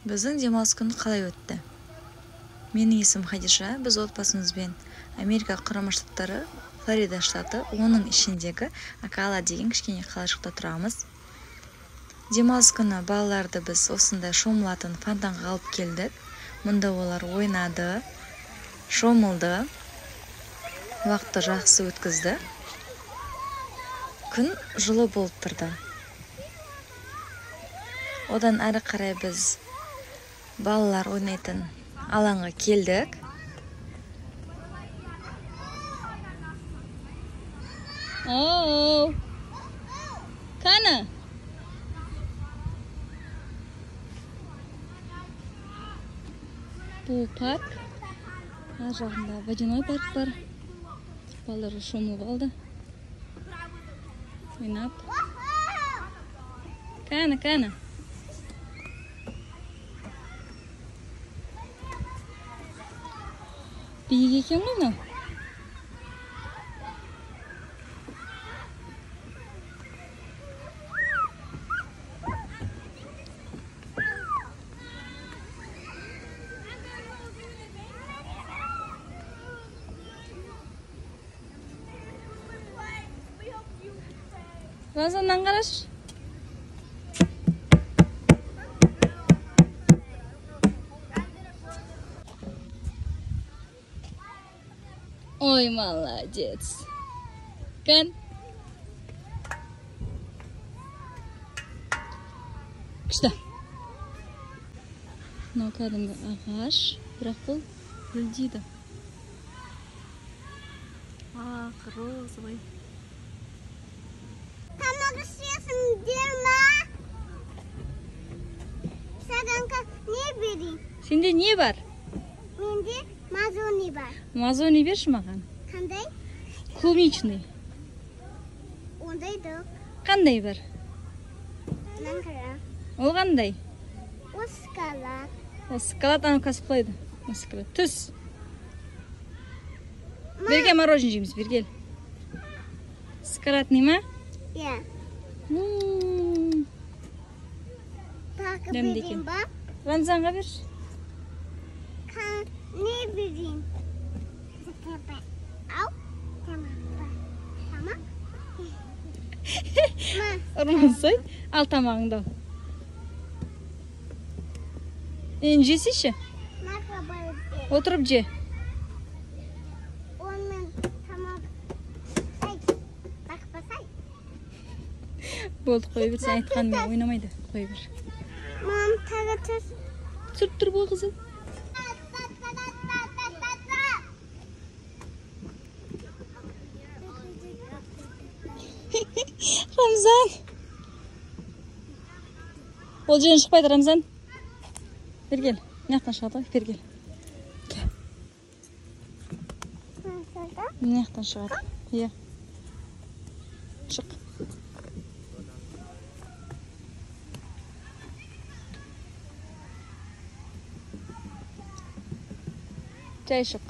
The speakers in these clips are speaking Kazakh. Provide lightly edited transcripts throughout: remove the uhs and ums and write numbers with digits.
Біздің демалыс күні қалай өтті? Менің есімім Хадиша. Біз отбасымызбен Америка Құрама Штаттары, Флорида штаты, оның ішіндегі Акала деген кішкене қалашықта тұрамыз. Демалыс күні балаларды біз осындай шомылатын фонтанға алып келдік. Мұнда олар ойнады, шомылды, уақытты жақсы өткізді. Күн жылы болып тұрды. Одан әрі қарай біз балалар ойнайтын алаңға келдік. Оу! Қаны! Бұл парк. Ар жағында водяной парк бар. Балалар шомылып алды. Ойнап. Қаны, қаны. Биік екен ғой мынау. Ramazan'dan қарашы. Ой, молодец. Кән. Күшті. Мынау кәдімгі ағаш, бірақ бұл гүлдейді. Ақ, розовый. Тамақ ішесіңдер ма? Саған не берейін? Сенде не бар? Менде мазони бар. Мазони берші маған. Қандай? Клубничный. Ондай жоқ. Қандай бар? Мынаны қара. Ол қандай? Ол шоколад. Ол шоколад, анау қазір құлайды. Ол шоколад. Түс. Берге мороженое жейміз, бері кел. Шоколадный ма? Иә. Тағы Дәмді берейін екен. ба? Рамзанға берші. Не берейін? Ау, тамақ. Тамақ? Ұрмасай, ал тамағыңды ал. Енді жесейші. Отырып же. Онымен тамақ. Ай, бақпасай. Болды, қоя бер, сен айтқаныңмен ойнамайды. Қоя бер. Мам, тағы түс. Түсіріп тұр ғой, қызым. Рамзан. Ол жерден шықпайды, Рамзан. Бері кел. Мына жақтан шығады ғой, бері кел. Кел. Мына жақтан шығады. Иә. Шық. Жай шық.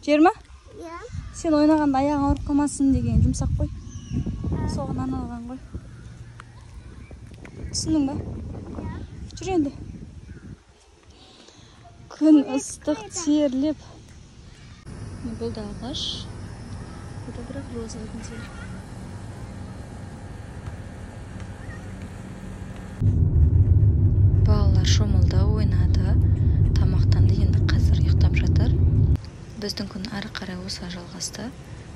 Жер ма? Иә. Сен ойнағанда аяғың ауырып қалмасын деген жұмсақ қой. Соған арналған ғой. Түсіндің ба? Иә. Жүр енді. Күн ыстық, терлеп. Бұл да ағаш. Бұл да бірақ розовый гүлдер. Балалар шомылды, ойнады, тамақтанды, енді қазір ұйықтап жатыр. Біздің күн әрі қарай осылай жалғасты.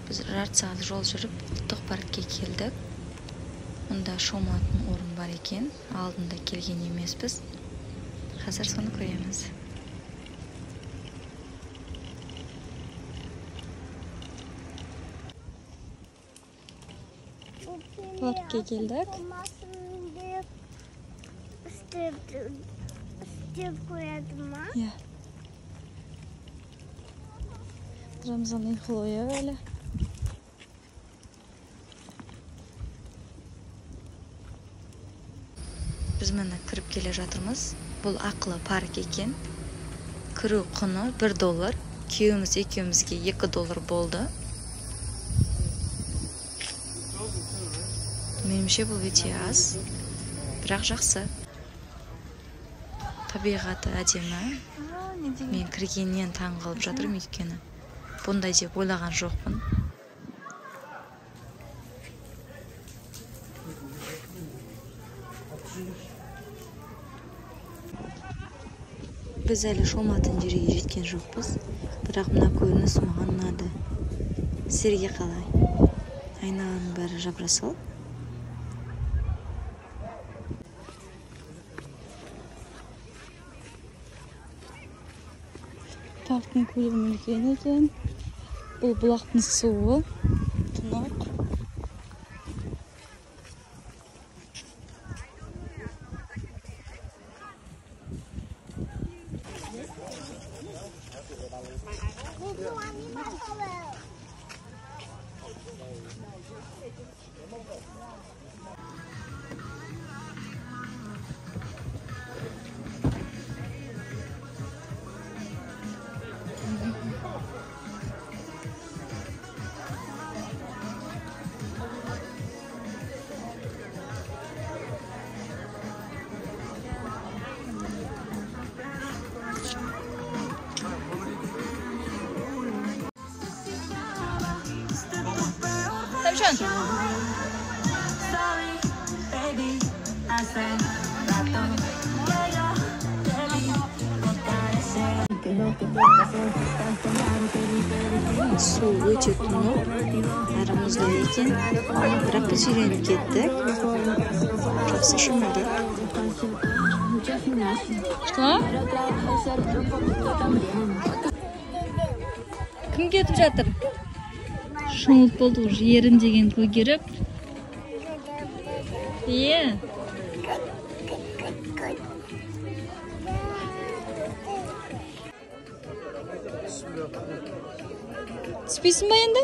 Біз жарты сағат жол жүріп ұлттық паркке келдік. Мұнда шомылатын орын бар екен. Алдында келген емеспіз. Қазір соны көреміз. Паркке келдік. Істеп қояды ма? Иә. Рамзан ұйқылы ояу әлі. Біз міне кіріп келе жатырмыз. Бұл ақылы парк екен. Кіру құны $1. Күйеуіміз екеумізге $2 болды. Меніңше бұл өте аз, бірақ жақсы. Табиғаты әдемі. Мен кіргеннен таң қалып жатырмын, өйткені бұндай деп ойлаған жоқпын. Біз әлі шомылатын жерге жеткен жоқпыз, бірақ мына көрініс маған ұнады. Сіздерге қалай? Айналаның бәрі жап-жасыл. Парктың көлемі үлкен екен. Бұл бұлақтың суы тұнық. Су өте тұнық, әрі мұздай екен, бірақ біз үйреніп кеттік. Жақсы шомылдық. Что? Кім кетіп жатыр? Шомылып болды уже, ерін деген көгеріп. Е. Түспейсің ба енді?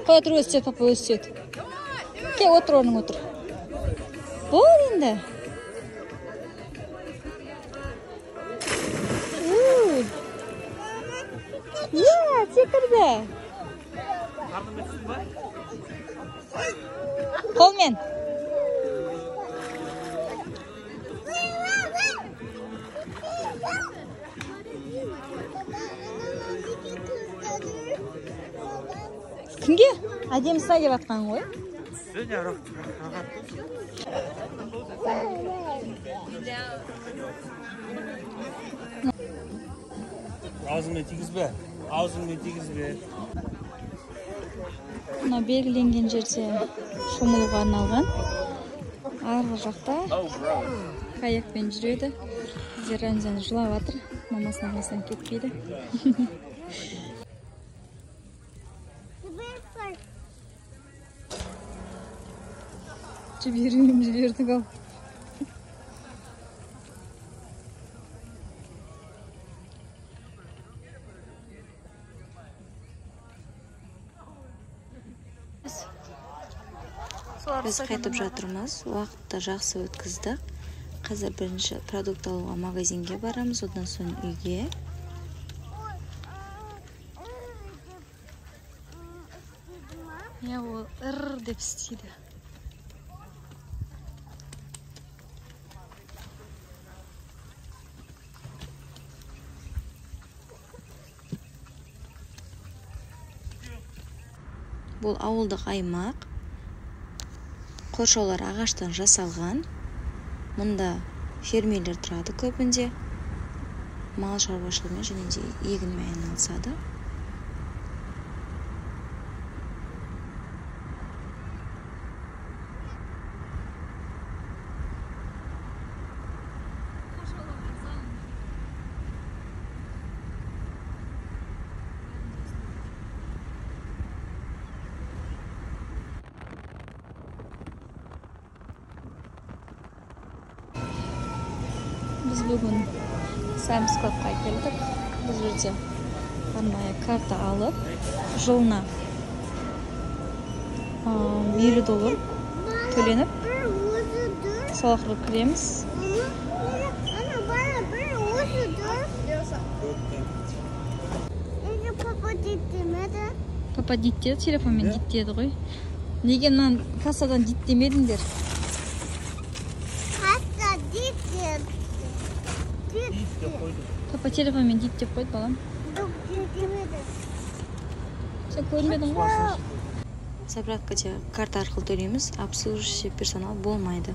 Қой, отыр, өзі түседі, папа өзі түседі. Кел, отыр, орның отыр. Бол енді. Иә, секірді. Қолмен. Кімге? Әдемісі деп атқан ғой. Аузыңмен тигізбе, аузыңмен тигізбе. Мына белгіленген жерде шомылуға арналған. Арғы жақта каякпен жүреді. Бізде Рамзан жылап жатыр, мамасының қасынан кетпейді. Жібермеймін, жібердік ау. Біз қайтып жатырмыз, уақытты жақсы өткіздік. Қазір бірінші продукт алуға магазинге барамыз, одан соң үйге. Иә, ол ыр деп істейді. Бұл ауылдық аймақ. Қоршаулар ағаштан жасалған. Мұнда фермерлер тұрады көбінде. Мал шаруашылығымен және де егінмен айналысады. Біз бүгін Sam's Club'қа келдік. Бұл жерде арнайы карта алып, жылына $50 төленіп, Бір өзі тұр. Сол арқылы кіреміз. Ана бала бір өзі тұр. Неге папа демеді? Папа дит деді, телефонмен дит деді ғой. Неге мынаны кассадан дит демедіңдер? Касса дит деді. Дит Деп қойды. Папа телефонмен дит деп қойды, балам. Жоқ, дит демеді. Сен көрмедің ғой. Заправкада карта арқылы төлейміз, обслуживающий персонал болмайды.